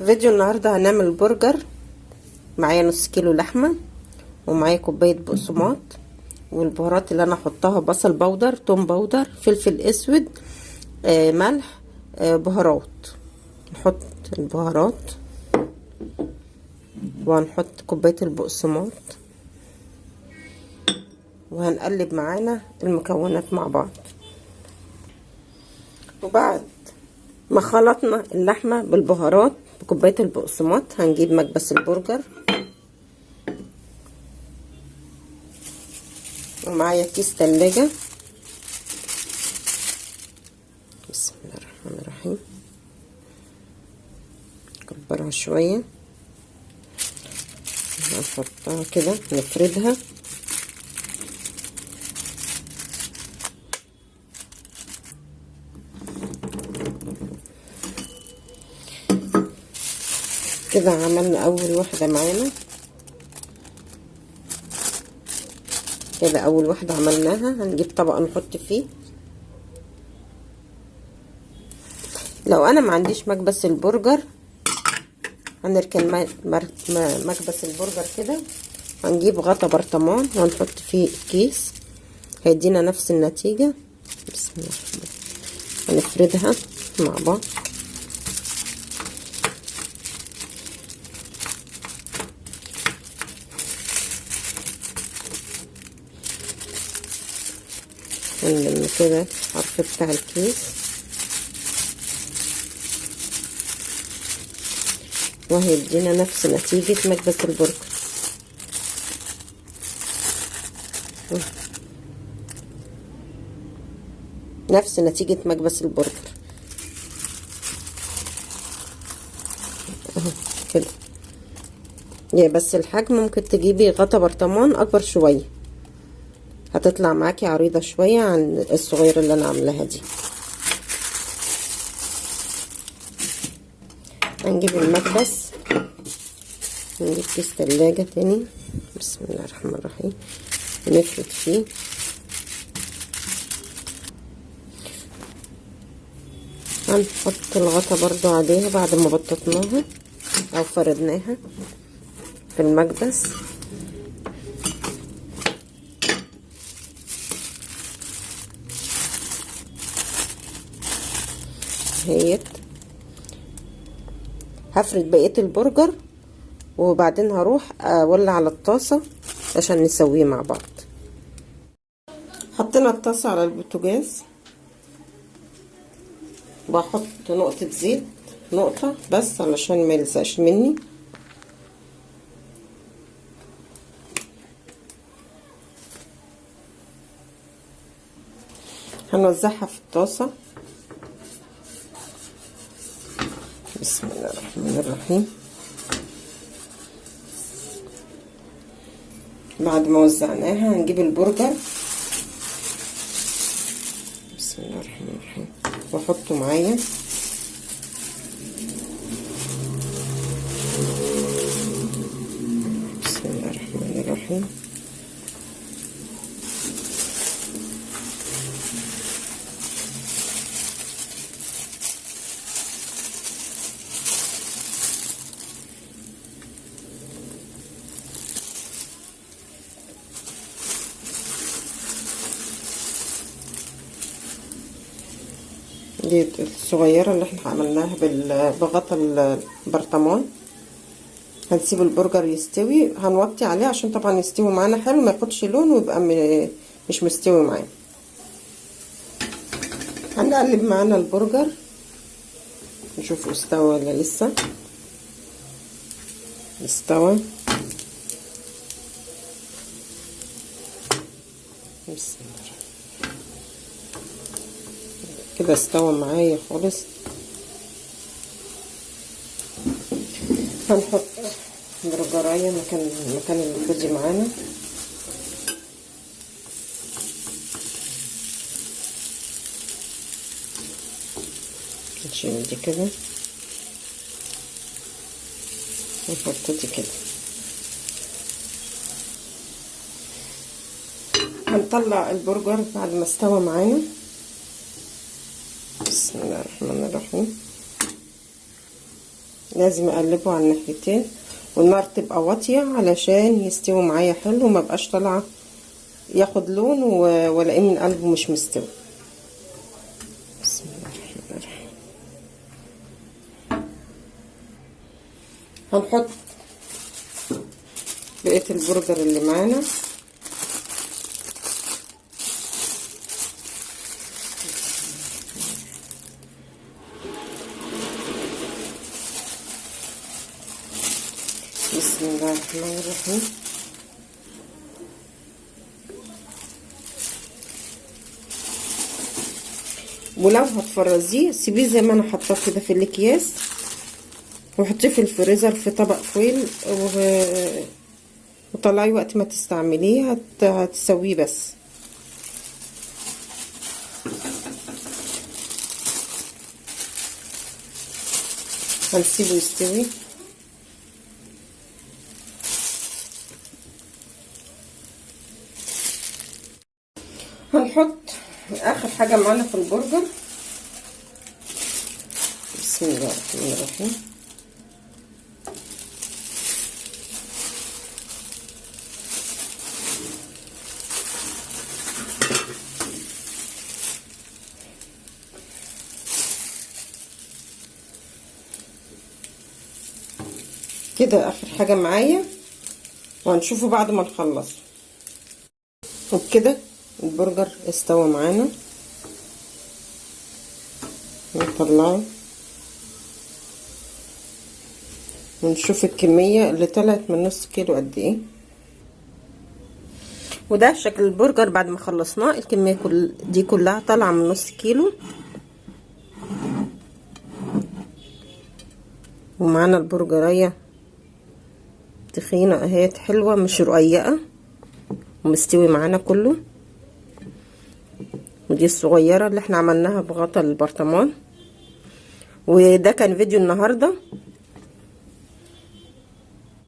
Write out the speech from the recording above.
فيديو النهاردة هنعمل برجر. معايا نص كيلو لحمة، ومعايا كوباية بقسماط، والبهارات اللي انا احطها بصل بودر، توم بودر، فلفل اسود، ملح، بهارات. نحط البهارات، وهنحط كوباية البقسماط، وهنقلب معانا المكونات مع بعض. وبعد ما خلطنا اللحمة بالبهارات بكوباية البقسماط، هنجيب مكبس البرجر، ومعايا كيس تلاجة. بسم الله الرحمن الرحيم. نكبرها شوية، نحطها كده، نفردها. كده عملنا اول واحدة معانا، كده اول واحدة عملناها. هنجيب طبق نحط فيه. لو انا ما عنديش مكبس البرجر، هنركن مكبس البرجر كده، هنجيب غطا برطمان وهنحط فيه كيس، هيدينا نفس النتيجة. بسم الله الرحمن الرحيم. هنفردها مع بعض. هنلم كده الحرف بتاع الكيس، وهيدينا نفس نتيجة مكبس البرجر. نفس نتيجة مكبس البرجر اهو كده. يا بس الحجم ممكن تجيبي غطا برطمان اكبر شوية، هتطلع معاكي عريضة شوية عن الصغيرة اللي انا عاملاها دي. هنجيب المكبس، نجيب كيس تلاجة تاني. بسم الله الرحمن الرحيم. نفرد فيه. هنحط الغطا برضو عليها بعد ما بططناها او فردناها في المكبس. هيت هفرد بقية البرجر، وبعدين هروح اولع على الطاسة عشان نسويه مع بعض. حطينا الطاسة على البوتاجاز، بحط نقطة زيت، نقطة بس علشان ما يلزقش مني. هنوزعها في الطاسة. بسم الله الرحمن الرحيم. بعد ما وزعناها هنجيب البرجر. بسم الله الرحمن الرحيم، واحطه معايا. بسم الله الرحمن الرحيم. دي الصغيرة اللي احنا عملناها بغطا البرطمان. هنسيب البرجر يستوي، هنوطي عليه عشان طبعا يستوي معانا حلو، ما ياخدش لون ويبقى مش مستوي معانا. هنقلب معانا البرجر نشوف استوى ولا لسه. استوى. بسم الله. كده استوى معايا خالص. هنحط برجرايه مكان اللي فاضي معانا. نشيل دي كده ونحط دي كده. هنطلع البرجر بعد ما استوى معانا. بسم الله الرحمن الرحيم. لازم اقلبه على الناحيتين، والنار تبقى واطية علشان يستوي معايا حلو وما بقاش طالعه ياخد لون ولا من قلبه مش مستوي. بسم الله الرحمن الرحيم. هنحط بقية البرجر اللي معانا. بسم الله الرحمن الرحيم. ولو هتفرزيه سيبيه زي ما انا حطاه كده في الاكياس، وحطيه في الفريزر في طبق فويل، وطلعيه وقت ما تستعمليه هتسويه بس. هنسيبه يستوي. هنحط اخر حاجة معانا في البرجر. بسم الله الرحمن الرحيم. كده اخر حاجة معايا، وهنشوفه بعد ما نخلصه. وبكده البرجر استوى معانا، نطلعه ونشوف الكمية اللي طلعت من نص كيلو قد ايه. وده شكل البرجر بعد ما خلصناه. الكمية دي كلها طالعة من نص كيلو. ومعانا البرجرية تخينة اهي، حلوة مش رقيقة، ومستوي معانا كله. ودي الصغيرة اللي احنا عملناها بغطا البرطمان. وده كان فيديو النهاردة.